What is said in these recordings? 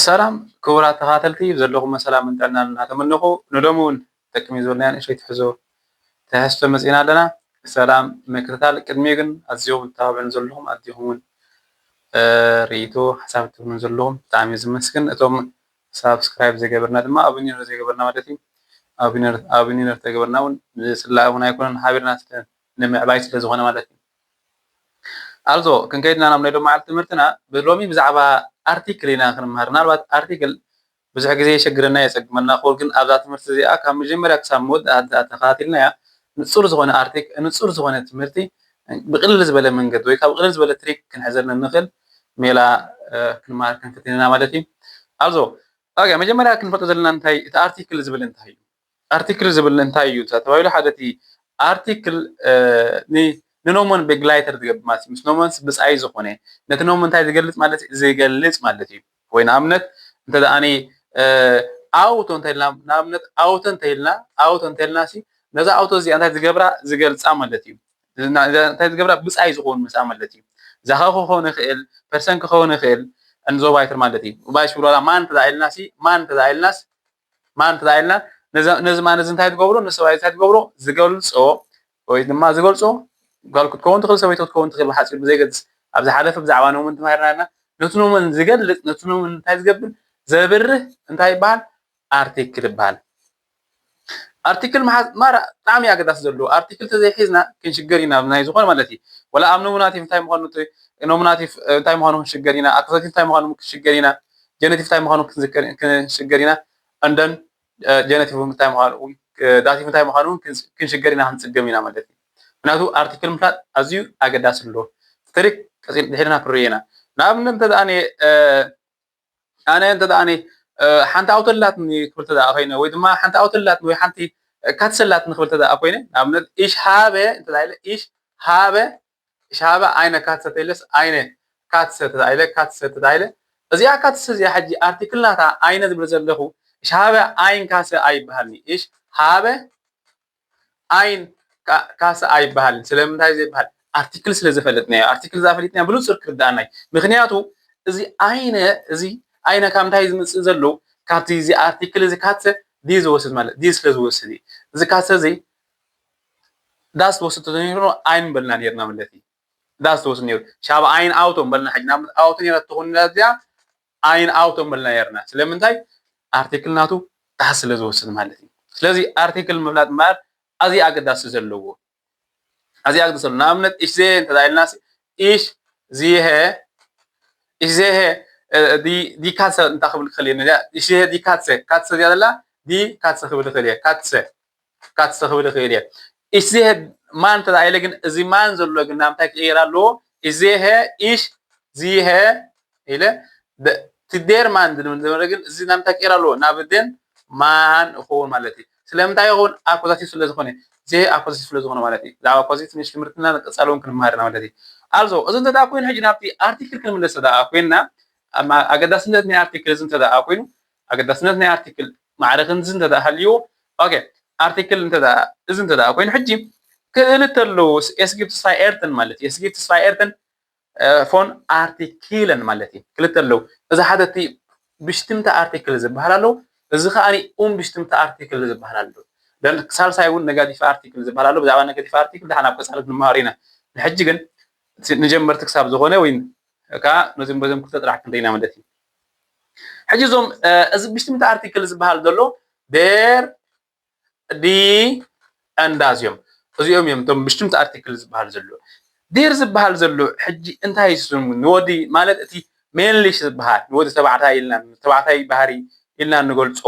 ሰላም ክቡራት ተኸታተልቲ፣ ዘለኹም ሰላምን ጥዕናን እናተመነኹ፣ ንሎሚ እውን ጠቅሚ ዝበልናዮ ንእሽተይ ትሕዞ ተሕዝቶ መፂና ኣለና። ሰላም ምክትታል፣ ቅድሚኡ ግን ኣዝኹም ትተባብዑን ዘለኹም፣ ኣዝኹም እውን እ፣ ርእይቶ ሓሳብ ትህቡን ዘለኹም ብጣዕሚ እየ ዝመስግን። እቶም ሳብስክራይብ ዘይገበርና ድማ ኣቢኒር ዘይገበርና ማለት እዩ። ኣቢኒር ኣቢኒር ተገበርና እውን ንፅላእ እውን ኣይኮነን፣ ሓቢርና ስለ ንምዕባይ ስለ ዝኾነ ማለት እዩ። ኣልዞ ክንከይድና ናብ ናይ ሎማዓልቲ ትምህርትና፣ ብሎሚ ብዛዕባ ኣርቲክል ኢና ክንምሃር። ምናልባት ኣርቲክል ብዙሕ ግዜ የሸግረና የፀግመና ክብል፣ ግን ኣብዛ ትምህርቲ እዚኣ ካብ መጀመርያ ክሳብ መወዳእታ ተኸታቲልናያ ንፁር ዝኾነ ኣርቲክ ንፁር ዝኾነ ትምህርቲ ብቅልል ዝበለ መንገዲ ወይ ካብ ቅልል ዝበለ ትሪክ ክንሕዘልና ንኽእል ሜላ እ፣ ክንመሃር ክንፍትን ኢና ማለት እዩ። ኣልዞ ኦኬ፣ መጀመርያ ክንፈልጦ ዘለና እንታይ እቲ ኣርቲክል ዝብል እንታይ እዩ? ኣርቲክል ዝብል እንታይ እዩ ተባሂሉ፣ ሓደ እቲ ኣርቲክል እ፣ ኒ- ንኖመን ቤግላይተር ዝገብር ማለት እዩ። ምስ ኖመንስ ብፃይ ዝኾነ ነቲ ኖመን እንታይ ዝገልፅ ማለት ዝገልፅ ማለት እዩ። ወይ ንኣብነት እንተ ደኣ ኣነ እ፣ ኣውቶ እንተኢልና፣ ንኣብነት ኣውቶ እንተኢልና ኣውቶ እንተኢልና ሲ ነዛ ኣውቶ እዚኣ እንታይ ዝገብራ ዝገልፃ ማለት እዩ። እና- እዛ እንታይ ዝገብራ ብፃይ ዝኸውን ምስኣ ማለት እዩ። እዛ ኸ ክኸውን ይኽእል፣ ፐርሰን ክኸውን ይኽእል፣ እንዞባይትር ማለት እዩ። ባይሽ ብሎላ ማን እንተ ደኣ ኢልና ሲ ማን እንተ ደኣ ኢልናስ ማን እንተ ደኣ ኢልና ነዚ ነዚ ማን እዚ እንታይ ትገብሮ፣ ነዚ ሰብኣይ እንታይ ትገብሮ ዝገልፆ ወይ ድማ ዝገልፆ ጓል ክትከውን ትኽእል፣ ሰበይቲ ክትከውን ትኽእል፣ ብሓፂሩ ብዘይገድስ ኣብ ዝሓለፈ ብዛዕባ ኖመን ተማሂርና ኣለና። ነቲ ኖመን ዝገልፅ፣ ነቲ ኖመን እንታይ ዝገብር ዘብርህ እንታይ ይበሃል? ኣርቲክል ይበሃል። ኣርቲክል መሓዝ ማራ ብጣዕሚ ኣገዳሲ ዘለዎ ኣርቲክል ተዘይሒዝና ክንሽገር ኢና ናይ ዝኾነ ማለት እዩ። ወላ ኣብ ኖሚናቲቭ እንታይ ምዃኑ ኖሚናቲቭ እንታይ ምዃኑ ክንሽገር ኢና፣ ኣኩዛቲቭ እንታይ ምዃኑ ክንሽገር ኢና፣ ጀነቲቭ እንታይ ምዃኑ ክንሽገር ኢና፣ እንደን ጀነቲቭ እንታይ ምዃኑ ዳቲቭ እንታይ ምዃኑ ክንሽገር ኢና ክንፅገም ኢና ማለት እዩ። ምክንያቱ ኣርቲክል ምፍላጥ ኣዝዩ ኣገዳሲ ኣሎ። ትሪክ ቀፂል ድሕርና ክንሪኦ ኢና። ንኣብነት እንተ ደኣ ኣነ እንተ ደኣ ሓንቲ ኣውቶ ኣላትኒ ክብል እንተ ደኣ ኮይነ ወይ ድማ ሓንቲ ኣውቶ ኣላትኒ ወይ ሓንቲ ካትሰ ኣላትኒ ክብል እንተ ደኣ ኮይነ ንኣብነት ኢሽ ሃበ እንተ ደኣ ኢለ ኢሽ ሃበ ኢሽ ሃበ ኣይነ ካትሰ ተይለስ ኣይነ ካትሰ ተዳይለ ካትሰ ተዳይለ እዚኣ ካትሰ እዚኣ ሕጂ ኣርቲክል ናታ ኣይነ ዝብል ዘለኹ ኢሽ ሃበ ኣይን ካሰ ኣይበሃልኒ ኢሽ ሃበ ኣይን ካሰ ኣይበሃልን። ስለምንታይ ዘይበሃል ኣርቲክል ስለ ዘፈለጥናዮ ኣርቲክል ዛፈሊጥና ብሉፅር ክርዳኣናይ ምክንያቱ እዚ ኣይነ እዚ ኣይነ ካብ እንታይ ዝምፅእ ዘሎ ካብቲ እዚ ኣርቲክል እዚ ካትሰ ዲ ዝወስድ ማለት ዲ ስለ ዝወስድ እዩ። እዚ ካትሰ እዚ ዳስ ወስድ ተዘይሩ ኣይን በልና ነርና ማለት እዩ። ዳስ ተወስድ ነሩ ሻብ ኣይን ኣውቶ በልና ሕጂ ናብ ኣውቶ ነራ ትኾን እዚኣ ኣይን ኣውቶ በልና ነርና ስለምንታይ ኣርቲክል ናቱ ዳስ ስለ ዝወስድ ማለት እዩ። ስለዚ ኣርቲክል ምፍላጥ እምበር ኣዝዩ ኣገዳሲ ዘለዎ ኣዝዩ ኣገዳሲ ዘለዎ ንኣብነት ኢሽ ዜ እንተ ኢልና ኢሽ ዚሀ ኢሽ ዜሀ ዲካትሰ እንታ ክብል ክእል እየ ኢሽ ዜሀ ዲካትሰ ካትሰ እዚኣ ዘላ ዲካትሰ ክብል ክእል እየ ካትሰ ካትሰ ክብል ይኽእል እየ። ኢሽ ዚሀ ማን እንተ ኢለ ግን እዚ ማን ዘሎ ግን ናብ እንታይ ክቕየር ኣለዎ? ኢሽ ዜሀ ኢሽ ዚሀ ኢለ ትዴር ማን ዝብል ግን እዚ ናብ እንታይ ክቕየር ኣለዎ? ናብ ደን ማን ይኸውን ማለት እዩ። ስለምንታይ ይኸውን? ኣኮዛቲቭ ስለ ዝኾነ ዜሀ ኣኮዛቲቭ ስለ ዝኾነ ማለት እዩ። ብዛዕባ ኣኮዛቲቭ ትንሽ ትምህርትና ንቀፃሊ እውን ክንመሃር ኢና ማለት እዩ። ኣልዞ እዚ እንተ ኮይኑ ሕጂ ናብቲ ኣርቲክል ክንምለስ እንተ ኮይንና ኣገዳስነት ናይ ኣርቲክል እዚ እንተ ኮይኑ ኣገዳስነት ናይ ኣርቲክል ማዕረ ክንዚ እንተ ሃልይዎ ኦኬ ኣርቲክል እንተ እዚ እንተ ኮይኑ ሕጂ ክልተ ኣለዉ ኤስጊብ ተስፋይ ኤርተን ማለት እዩ። ኤስጊብ ተስፋይ ኤርተን ፎን ኣርቲክለን ማለት እዩ። ክልተ ኣለዉ። እዚ ሓደ እቲ ብሽትምቲ ኣርቲክል ዝበሃል ኣለዉ። እዚ ከዓ ኡም ብሽትምቲ ኣርቲክል ዝበሃል ኣለዉ። ሳልሳይ እውን ነጋቲፍ ኣርቲክል ዝበሃል ኣሎ። ብዛዕባ ነጋቲፍ ኣርቲክል ድሓን ኣብ ቀፃሊ ክንመሃር ኢና። ንሕጂ ግን ንጀመርቲ ክሳብ ዝኾነ ወይ ከዓ ነዚም በዞም ክልተ ጥራሕ ክንደይና ማለት እዩ። ሕጂ እዞም እዚ ብሽትምቲ ኣርቲክል ዝበሃል ዘሎ ዴር ዲ ኣንዳዝ እዮም። እዚኦም እዮም እቶም ብሽትምቲ ኣርቲክል ዝበሃል ዘሎ። ዴር ዝበሃል ዘሎ ሕጂ እንታይ ስሙ ንወዲ ማለት እቲ ሜንሊሽ ዝበሃል ንወዲ ተባዕታይ ኢልና ተባዕታይ ባህሪ ኢልና ንገልፆ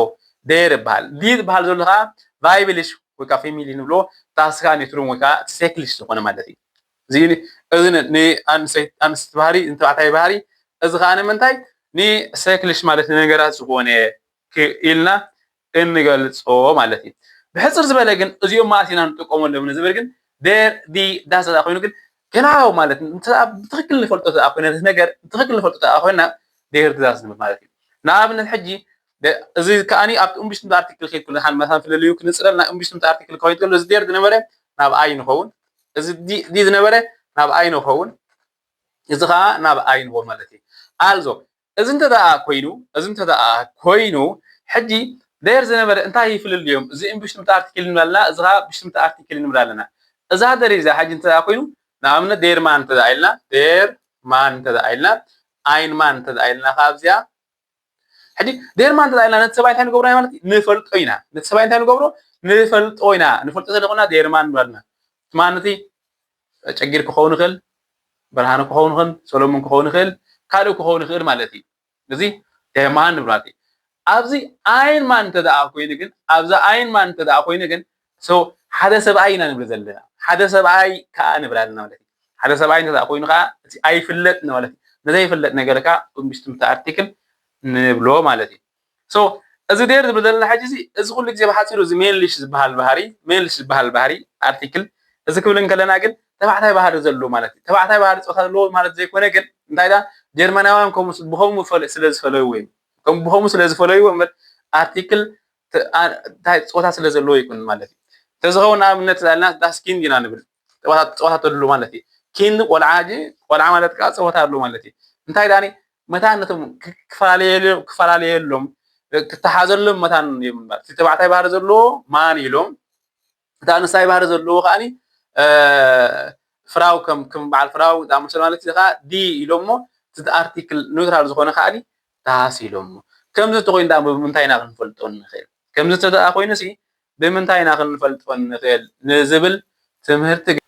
ዴር ይበሃል። ዲ ዝበሃል ዘሎ ከዓ ቫይብሊሽ ወይ ከዓ ፌሚሊ ንብሎ ታስካ ኔትሩም ወይ ከዓ ሴክሊሽ ዝኾነ ማለት እዩ። እዚ እዚ ንኣንስቲ ባህሪ ንተባዕታይ ባህሪ እዚ ከዓ ንምንታይ ንሴክሊሽ ማለት ንነገራት ዝኾነ ኢልና እንገልፆ ማለት እዩ። ብሕፅር ዝበለ ግን እዚኦም ማለት ኢና ንጥቀመሎም ንዝብል ግን ዴር ዲ ዳስ እዛ ኮይኑ ግን ገናው ማለት ብትክክል ንፈልጦ ተኣ ኮይነ ነገር ብትክክል ንፈልጦ ተኣ ኮይና ዴር ዲ ዳስ ንብል ማለት እዩ። ንኣብነት ሕጂ እዚ ከዓኒ ኣብቲ እምብሽቲ ኣርቲክል ከይድ ኩሉ ሓን መታን ፍለልዩ ክንፅለል ናይ እምብሽቲ ኣርቲክል ከይድ ከሎ እዚ ዴር ዝነበረ ናብ ኣይ ንኸውን እዚ ዲ ዝነበረ ናብ ኣይ ንኸውን እዚ ከዓ ናብ ኣይ ንኸውን ማለት እዩ። ኣልዞ እዚ እንተ ደኣ ኮይኑ፣ እዚ እንተ ደኣ ኮይኑ፣ ሕጂ there ዝነበረ እንታይ ይፍልልዮም? እዚ እምብሽትምቲ ኣርቲክል ንብላ ኣለና፣ እዚ ኸኣ ብሽትምቲ ኣርቲክል ንብላ ኣለና። እዛ there እዚኣ ሕጂ እንተ ደኣ ኮይኑ፣ ንኣብነት there ማን እንተ ደኣ ኢልና፣ there ማን እንተ ደኣ ኢልና፣ ein ማን እንተ ደኣ ኢልና፣ ካብ እዚኣ ሕጂ there ማን እንተ ደኣ ኢልና፣ ነቲ ሰብኣይ እንታይ ንገብሮ ማለት እዩ? ንፈልጦ ኢና። ነቲ ሰብኣይ እንታይ ንገብሮ? ንፈልጦ ኢና። ንፈልጦ ስለ ዝኾና there ማን ንብላ ኣለና። እቲ ማን እቲ ጨጊር ክኸውን ይኽእል፣ ብርሃነ ክኸውን ይኽእል፣ ሰሎሞን ክኸውን ይኽእል፣ ካልእ ክኸውን ይኽእል ማለት እዩ። እዚ der ማን ንብላ ኣለና። ኣብዚ ein ማን እንተ ደኣ ኮይኑ ግን፣ ኣብዛ ein ማን እንተ ደኣ ኮይኑ ግን፣ so ሓደ ሰብኣይ ኢና ንብል ዘለና። ሓደ ሰብኣይ ከኣ ንብል ኣለና ማለት እዩ። ሓደ ሰብኣይ እንተ ደኣ ኮይኑ ከኣ እቲ ኣይፍለጥ ማለት እዩ። ንዘይፍለጥ ነገር ከኣ እምብሽትምቲ ኣርቲክል ንብሎ ማለት እዩ። So እዚ there ዝብል ዘለና ሕጂ እዚ፣ እዚ ኩሉ ግዜ ብሓጺሩ እዚ männlich ዝበሃል ባህሪ፣ männlich ዝበሃል ባህሪ ኣርቲክል እዚ ክብል እንከለና ግን ተባዕታይ ባህሪ ዘለዎ ማለት እዩ። ተባዕታይ ባህሪ ጾታ ዘለዎ ማለት ዘይኮነ ግን እንታይ ዳ ጀርመናውያን ከምኡ ስ-፣ ብኸምኡ ፈለ-፣ ስለ ዝፈለይዎ እዩ። ከም ብኸምኡ ስለ ዝፈለይዎ እምበር ኣርቲክል ተ-፣ ኣ-፣ እንታይ ጾታ ስለ ዘለዎ ይኩን ማለት እዩ። ተዝኸውን ንኣብነት ኣልና das Kind ኢና ንብል። ጸወታ፣ ጸወታ ተድሉ ማለት እዩ። Kind ቆልዓ፣ ጂ-፣ ቆልዓ ማለት ከኣ ጸወታ ኣሎ ማለት እዩ። እንታይ ዳኒ መታን ነቶም ክ-፣ ክፈላለየሉ-፣ ክፈላለየሎም፣ ክተሓዘሎም መታን እዮም እምበር። እቲ ተባዕታይ ባህሪ ዘለዎ ማን ኢሎም፣ እቲ ኣንስታይ ባህሪ ዘለዎ ከኣኒ፣ እ፣ ፍራው ከም፣ ከም በዓል ፍራው ዝኣመሰሉ ማለት እዚ ከኣ ዲ ኢሎሞ፣ እቲ ኣርቲክል ኒውትራል ዝኾነ ከኣኒ das ኢሎሞ። ከምዚ እንተኾይኑ ደኣ ብምንታይ ኢና ክንፈልጦ ንኽእል? ከምዚ እንተ ደኣ ኮይኑሲ ብምንታይ ኢና ክንፈልጦ ንኽእል ንዝብል ትምህርቲ ግን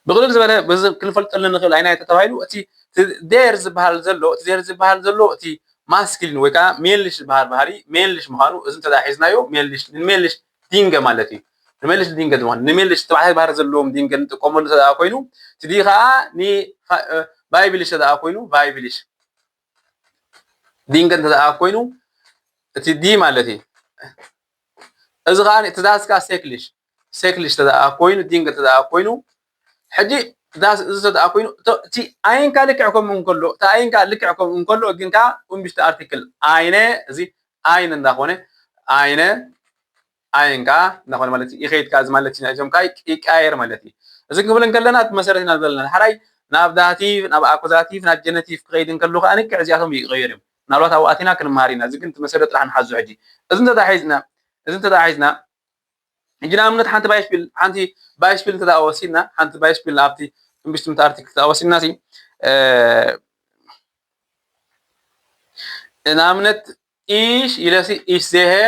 ብቕልል ዝበለ በዚ ክንፈልጠሉ ንኽእል ኣይናይ ተባሂሉ እቲ፣ እቲ there ዝበሃል ዘሎ፣ እቲ there ዝበሃል ዘሎ እቲ masculine ወይ ከዓ male ዝበሃል ባህሪ male ምዃኑ እዚ እንተ ደኣ ሒዝናዮ male፣ male Dinge ማለት እዩ። ንmännlich Dinge ዝኾነ ንmännlich ተባዕታይ ባህሪ ዘለዎም Dinge ንጥቀመሉ እንተ ደኣ ኮይኑ፣ እቲ ዲ ከዓ ን-፣ weiblich እንተ ደኣ ኮይኑ weiblich Dinge እንተ ደኣ ኮይኑ እቲ ዲ ማለት እዩ። እዚ ከዓ እቲ das ከዓ sächlich፣ sächlich እንተ ደኣ ኮይኑ Dinge እንተ ደኣ ኮይኑ ሕጂ das እዚ እንተ ደኣ ኮይኑ እቶ-፣ እቲ ein ከዓ ልክዕ ከምኡ እንከሎ፣ እቲ ein ከዓ ልክዕ ከምኡ እንከሎ ግን ከዓ እምብሽቲ ኣርቲክል eine እዚ ein እንዳኾነ eine ein ከዓ እንዳኾነ ማለት እዩ። ይኸይድ ከዓ እዚ ማለት እዩ። እዞም ከዓ ይቀያየር ማለት እዩ። እዚ ክንብል እንከለና እቲ መሰረት ኢና ዘለና። ሓራይ ናብ dative፣ ናብ accusative፣ ናብ genitive ክኸይድ እንከሎ ከዓ ልክዕ እዚኣቶም ይቀየሩ እዮም። ምናልባት ኣብኡ ኣቲና ክንመሃር ኢና። እዚ ግን እቲ መሰረት ጥራሕ ንሓዞ ሕጂ። እዚ እንተ ደኣ ሒዝና፣ እዚ እንተ ደኣ ሒዝና፣ ሕጂ ንኣብነት ሓንቲ Beispiel፣ ሓንቲ Beispiel እንተ ደኣ ወሲድና፣ ሓንቲ Beispiel ኣብቲ እምብሽትምቲ ኣርቲክል እንተ ደኣ ወሲድና ሲ፣ እ፣ ንኣብነት ich ኢለሲ ich sehe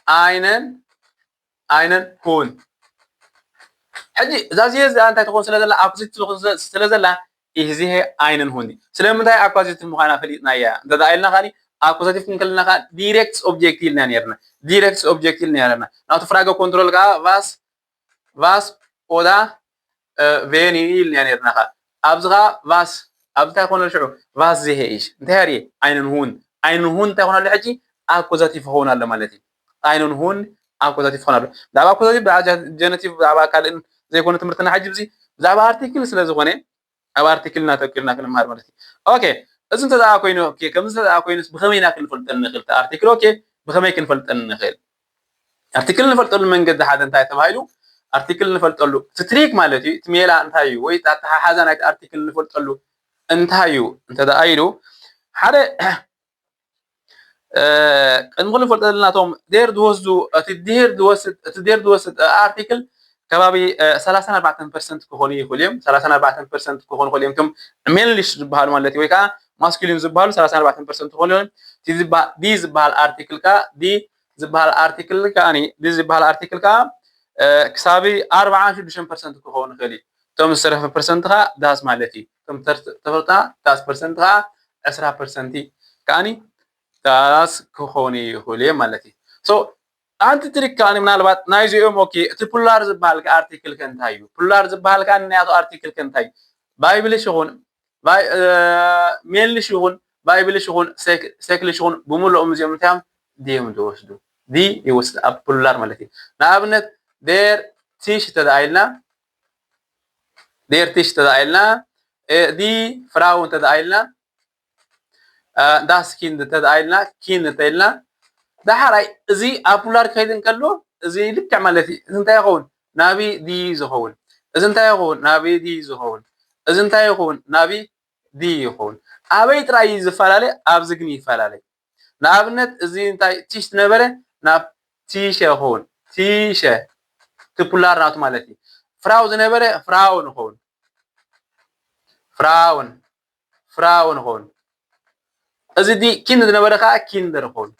einen፣ einen Hund። ሕጂ እዛ ዚሄ እዚኣ እንታይ ትኾን ስለ ዘላ፣ ኣኩዚት ትኾን ስለ፣ ስለ ዘላ፣ ich sehe einen Hund። ስለምንታይ ኣኳዚቲቭ ምዃና ፈሊጥናያ? እንተ ደኣ ኢልና ከኣ ኣኩዛቲቭ ክንከለና ከኣ ዲሬክት ኦብጀክት ኢልና ነርና። ዲሬክት ኦብጀክት ኢልና ነርና። ናቱ ፍራገ ኮንትሮል ከኣ was፣ was oder፣ እ፣ wen ኢልና ነርና ከኣ። ኣብዚ ከኣ was፣ ኣብዚ እንታይ ኮነ ሽዑ? Was sehe ich። እንታይ ርየ? Einen Hund። Einen Hund እንታይ ኮነ ኣሎ ሕጂ? ኣኩዛቲቭ ክኸውን ኣሎ ማለት እዩ። Einen Hund ኣኩዛቲቭ ክኸውን ኣሎ። ብዛዕባ ኣኩዛቲቭ፣ ብዛዕባ ጀ-፣ ጀነቲቭ፣ ብዛዕባ ካልእን ዘይኮነ ትምህርትና ሕጂ፣ እዚ ብዛዕባ ኣርቲክል ስለ ዝኾነ፣ ኣብ ኣርቲክል እናተወኪልና ክንመሃር ማለት እዩ። ኦኬ፣ እዚ እንተ ደኣ ኮይኑ፣ ኦኬ፣ ከምዚ እንተ ደኣ ኮይኑስ ብኸመይ ኢና ክንፈልጠን ንኽእል? እቲ ኣርቲክል፣ ኦኬ፣ ብኸመይ ክንፈልጠን ንኽእል? ኣርቲክል ንፈልጠሉ መንገዲ ሓደ እንታይ ተባሂሉ? ኣርቲክል ንፈልጠሉ፣ እቲ ትሪክ ማለት እዩ፣ እቲ ሜላ እንታይ እዩ? ወይ እቲ ኣተሓሓዛ ናይቲ ኣርቲክል ንፈልጠሉ እንታይ እዩ? እንተ ደኣ ኢሉ፣ ሓደ እ፣ ቅድሚ ኩሉ ንፈልጦ ዘለና እቶም der ዝወስዱ፣ እቲ der ዝወስድ፣ እቲ der ዝወስድ ኣርቲክል ከባቢ፣ እ፣ ሰላሳን ኣርባዕተን ፐርሰንት ክኾኑ ይኽእሉ እዮም። ሰላሳን ኣርባዕተን ፐርሰንት ክኾኑ ይኽእሉ እዮም። እቶም männlich ዝበሃሉ ማለት እዩ፣ ወይ ከዓ ማስኩሊን ዝበሃሉ ሰላሳን ኣርባዕተን ፐርሰንት ክኾኑ እዮም። እቲ ዝባ-፣ ዲ ዝበሃል ኣርቲክል ከዓ፣ ዲ ዝበሃል ኣርቲክል ከዓ፣ ዲ ዝበሃል ኣርቲክል ከዓ፣ እ፣ ክሳብ ኣርባዓን ሽዱሽተን ፐርሰንት ክኸውን ይኽእል እዩ። እቶም ዝተረፈ ፐርሰንት ከዓ das ማለት እዩ። እቶም ተር-፣ ተፈልጣ das ፐርሰንት ከዓ ዕስራ ፐርሰንት ከዓኒ das ክኾኑ ይኽእሉ እዮም ማለት እዩ። So፣ ሓንቲ ትሪክ ከኣ ምናልባት ናይዚኦም፣ ኦኬ፣ እቲ ፕሉራል ዝበሃል ከ ኣርቲክል ከ እንታይ እዩ? ፕሉራል ዝበሃል ከኣ ናያቱ ኣርቲክል ከ እንታይ እዩ? Weiblich ይኹን፣ ቫይ-፣ እ፣ männlich ይኹን፣ weiblich ይኹን፣ säch-፣ sächlich ይኹን፣ ብምልኦም እዚኦም እንታይ እዮም? ዲ እዮም ዝወስዱ። ዲ ይወስድ ኣብ ፕሉራል ማለት እዩ። ንኣብነት፣ der Tisch እንተ ደኣ ኢልና፣ der Tisch እንተ ደኣ ኢልና፣ እ፣ die Frau እንተ ደኣ ኢልና፣ እ፣ das Kind እንተ ደኣ ኢልና፣ Kind እንተ ኢልና፣ ዳሕራይ እዚ ኣብ ፕሉራል ክኸይድ እንከሎ፣ እዚ ልክዕ ማለት እዩ። እዚ እንታይ ይኸውን? ናብይ ዲ ዝኸውን። እዚ እንታይ ይኸውን? ናብይ ዲ ዝኸውን። እዚ እንታይ ይኸውን? ናብይ ዲ ይኸውን። ኣበይ ጥራይ እዩ ዝፈላለ? ኣብዚ ግን ይፈላለ። ንኣብነት እዚ እንታይ ቲሽ ዝነበረ ናብ ቲሸ ይኸውን። ቲሸ እቲ ፑላር ናቱ ማለት እዩ። ፍራው ዝነበረ ፍራውን ይኸውን። ፍራውን ፍራውን ይኸውን። እዚ ዲ ኪንድ ዝነበረ ከዓ ኪንደር ይኸውን።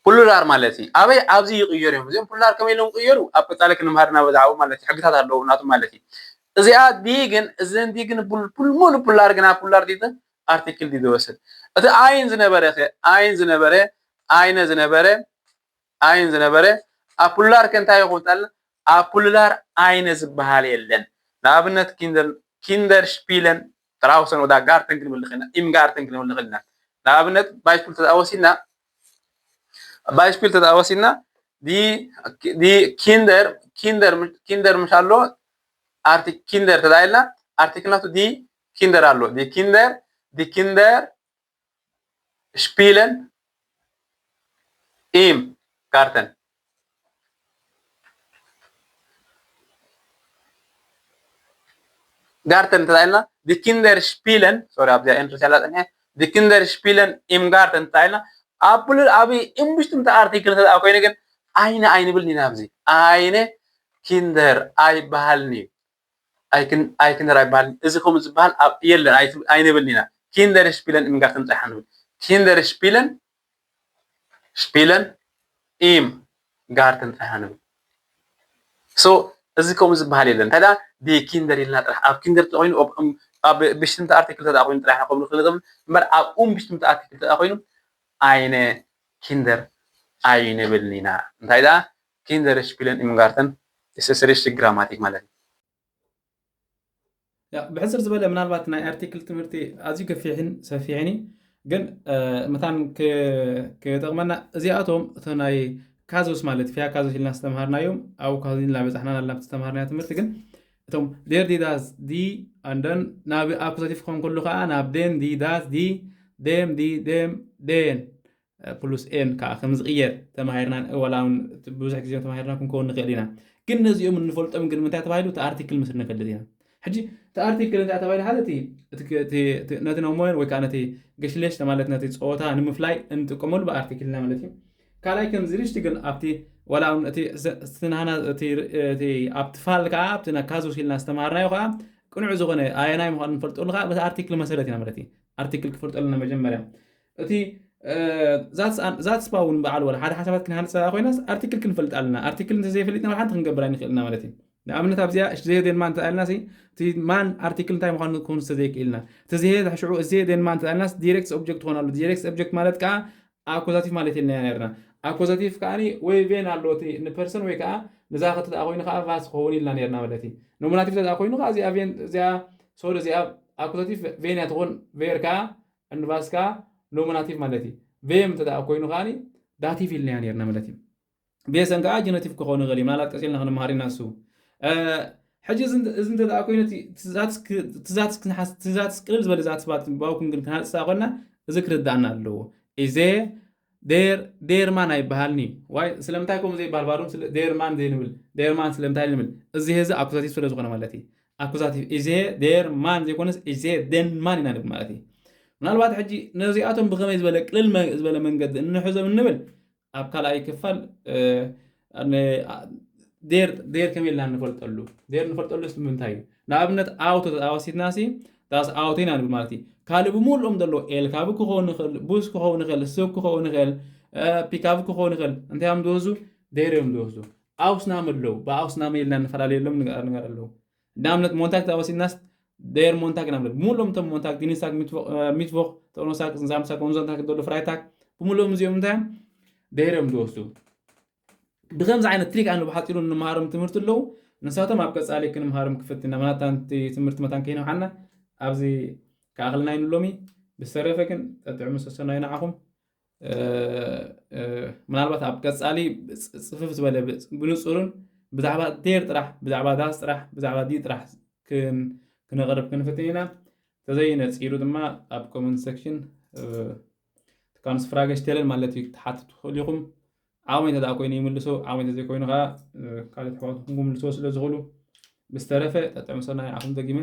ፑሉራር ማለት እዩ። ኣበይ ኣብዚ ይቕየሩ እዮም። እዚኦም ፑላር ከመይ ኢሎም ይቕየሩ ኣብ ቀፃሊ ክንምሃር ኢና ብዛዕባኡ ማለት እዩ። ሕግታት ኣለዉ ናቱ ማለት እዩ። እዚኣ ዲ ግን እዘን ዲ ግን ቡል- ቡል- ሙሉ ፑላር ግና ፑላር ዲትን ኣርቲክል ዲ ዝወስድ። እቲ ኣይን ዝነበረ ከ ኣይን ዝነበረ ኣይነ ዝነበረ ኣይን ዝነበረ ኣብ ፑሉላር ከ እንታይ ይኸውን ታለ? ኣብ ፑሉላር ኣይነ ዝበሃል የለን። ንኣብነት ኪንደር ኪንደር ሽፒለን ትራውሰን ወዳ ጋርተን ክንብል ንኽእል ኢና፣ ኢም ጋርተን ክንብል ንኽእል ኢና። ንኣብነት ባይስኩል ተወሲድና ባይስኩል ተወሲድና ዲ ዲ ኪንደር ኪንደር ኪንደር ምሽ ኣሎ ኣርቲ ኪንደር ተዳይልና ኣርቲክል ናቱ ዲ ኪንደር ኣሎ ዲ ኪንደር ዲ ኪንደር ሽፒለን ኢም ጋርተን ጋርተን እንተኢልና ዲ ኪንደር ሽፒለን ሶሪ ኣብዚኣ ኤንትረስ ያላ ፀኒሐ ዲ ኪንደር ሽፒለን ኢም ጋርተን እንተኢልና ኣብ ቡሉል ኣብ እምብሽትምቲ ኣርቲክል እንተ ኮይኑ ግን ኣይነ ኣይንብልን ኢና ኣብዚ ኣይነ ኪንደር ኣይበሃልን እዩ ኣይክን ኣይክንደር ኣይበሃልን እዚ ከምኡ ዝበሃል ኣብ የለን ኣይ- ኣይንብልን ኢና ኪንደር ሽፒለን ኢም ጋርተን ጥራሕ ንብል ኪንደር ሽፒለን ሽፒለን ኢም ጋርተን ጥራሕ ንብል ሶ እዚ ከምኡ ዝበሃል የለን እንታይ ደኣ ዲ ኪንደር ኢልና ጥራሕ ኣብ ኪንደር ተኮይኑ ኣብ- ኣብ ብሽትምቲ ኣርቲክል ተዳ ኮይኑ ጥራሕ ኢና ከምኡ ንክእል ንብል እምበር ኣብ ኡም ብሽትምቲ ኣርቲክል ተዳ ኮይኑ ኣይነ ኪንደር ኣይንብልን ኢና እንታይ ደኣ ኪንደር ሽፒለን ኢም ጋርተን ስስሪሽ ግራማቲክ ማለት እዩ ያ ብሕፅር ዝበለ ምናልባት ናይ ኣርቲክል ትምህርቲ ኣዝዩ ገፊሕን ሰፊሕን እዩ ግን መታን ክጠቕመና እዚኣቶም እቶ ናይ ካዞስ ማለት ፊያ ካዞስ ኢልና ዝተምሃርናዮም ኣብኡ ካዞስ ኢልና በፃሕና ናልና ዝተምሃርናዮ ትምህርቲ ግን እቶም ዴር ዲ ዳስ ዲ ኣንደን ናብ ኣኩዛቲቭ ክኾን ከሉ ከዓ ናብ ዴን ዲ ዳስ ዲ ዴም ዲ ዴም ዴን ፕሉስ ኤን ከዓ ከም ዝቕየር ተማሂርና ዋላ እውን ብዙሕ ግዜ ተማሂርና ክንከውን ንኽእል ኢና ግን ነዚኦም እንፈልጦም ግን ምንታይ ተባሂሉ እቲ ኣርቲክል ምስ ንፈልጥ ኢና ሕጂ እቲ ኣርቲክል እንታይ ተባሂሉ ሓደ ነቲ ነሞየን ወይ ከዓ ነቲ ገሽሌሽ ማለት ነቲ ፀወታ ንምፍላይ እንጥቀመሉ ብኣርቲክልና ማለት እዩ ካልኣይ ከም ዝርሽቲ ግን ኣብቲ ዋላ እውን እቲ ናህና ኣብቲ ፋል ከዓ ኣብቲ ካዞስ ኢልና ዝተምሃርናዮ ከዓ ቅኑዕ ዝኾነ ኣየናይ ምኳኑ ንፈልጠሉ ከዓ በቲ ኣርቲክል መሰረት ኢና ማለት እዩ ኣርቲክል ክፈልጠልና መጀመርያ እቲ ዛትስባ እውን በዓል ወላ ሓደ ሓሳባት ክንሃንፀ ኮይናስ ኣርቲክል ክንፈልጥ ኣለና ኣርቲክል እንተዘይፈሊጥና ሓንቲ ክንገብር ኣይንኽእልና ማለት እዩ ንኣብነት ኣብዚኣ እሽትዘየ ዴንማን እንተኣልና እቲ ማን ኣርቲክል እንታይ ምኳኑ ክውን ዝተዘይክእልና እትዘየ ሽዑ እዘየ ዴንማን እንተኣልናስ ዲሬክት ኦብጀክት ትኾን ኣሎ ዲሬክት ኦብጀክት ማለት ከዓ ኣኮዛቲቭ ማለት ኢልና ነርና ኣኮዛቲቭ ከዓ ወይ ቬን ኣሎ እቲ ንፐርሰን ወይ ከዓ ንዛ ከተተኣ ኮይኑ ከዓ ቫስ ክኸውን ኢልና ነርና ማለት እዩ ኖሚናቲቭ ተተኣ ኮይኑ ከዓ እዚኣ ቬን እዚኣ ሶሪ እዚኣ ኣኮዛቲቭ ቬን እያ ትኾን ቬር ከዓ እንቫስ ከዓ ኖሚናቲቭ ማለት እዩ ቬም እንተደኣ ኮይኑ ከዓ ዳቲቭ ኢልና ነርና ማለት እዩ ቤሰን ከዓ ጀነቲቭ ክኸውን ይኽእል እዩ ምናልባት ቀፂልና ክንመሃር ኢና እሱ ሕጂ እዚ እንተደኣ ኮይኑ ትዛትስ ቅልል ዝበለ ዛትስባት ባውክን ግን ክንሃልፅሳ ኮይና እዚ ክርዳእና ኣለዎ ኢዜ ዴር ዴርማን ኣይበሃልን እዩ ዋይ ስለምንታይ ከምኡ ዘይበሃል ባሩም ዴርማን ዘይንብል ዴርማን ስለምንታይ ንብል እዚ ህዚ ኣኩዛቲቭ ስለ ዝኾነ ማለት እዩ ኣኩዛቲቭ ኢዜ ዴርማን ዘይኮነስ ኢዜ ደንማን ኢና ንብል ማለት እዩ ምናልባት ሕጂ ነዚኣቶም ብኸመይ ዝበለ ቅልል ዝበለ መንገዲ እንሕዞም እንብል ኣብ ካልኣይ ክፋል ዴር ዴር ከመይ ኢልና ንፈልጠሉ ዴር ንፈልጠሉ ንምንታይ እዩ ንኣብነት ኣውቶ ተወሲድና ሲ ዳስ ኣውቶ ኢና ንብል ማለት እዩ ካልእ ብምሉኦም ዘለዎ ኤልካብ ክኸውን ይኽእል ቡስ ክኸውን ይኽእል ስብ ክኸውን ይኽእል ፒካብ ክኸውን ይኽእል እንታይ እዮም ዝወስዱ ዴር እዮም ዝወስዱ ኣውስናም ኣለዉ ብኣውስናም ኢልና ንፈላለየሎም ንገር ኣለዉ ንኣብነት ሞንታግ ተወሲድናስ ዴር ሞንታግ ኢና ንብል ብምሉኦም እቶም ሞንታግ ዲኒስታግ ሚትቮክ ተኖሳክ ዛምሳክ ወንዞንታክ ደሎ ፍራይታክ ብምሉኦም እዚኦም እንታይ ዴር እዮም ዝወስዱ ብከምዚ ዓይነት ትሪክ ኣነ ብሓፂሩ እንመሃሮም ትምህርቲ ኣለዉ ንሳቶም ኣብ ቀፃሊ ክንምሃሮም ክፍትና ምናታ ትምህርቲ መታን ከይነውሓና ኣብዚ ክኣኽልና ይንሎሚ ብዝተረፈ ግን ጠጥዕሙ ሰሰናዩ ንዓኹም ምናልባት ኣብ ቀፃሊ ፅፍፍ ዝበለ ብንፁርን ብዛዕባ ዴር ጥራሕ ብዛዕባ ዳስ ጥራሕ ብዛዕባ ዲ ጥራሕ ክነቕርብ ክንፍትን ኢና ተዘይነፂሩ ድማ ኣብ ኮመንት ሴክሽን ትካንስ ፍራገሽ ቴለን ማለት እዩ ክትሓትቱ ትኽእሉ ኢኹም ዓቕሚ እንተ ኮይኑ ይምልሶ ዓቕሚ እንተዘይኮይኑ ከዓ ካልእ ኣሕዋትኩም ክምልስዎ ስለ ዝኽእሉ ብዝተረፈ ጠጥዕምሶና ይዓኹም ደጊመ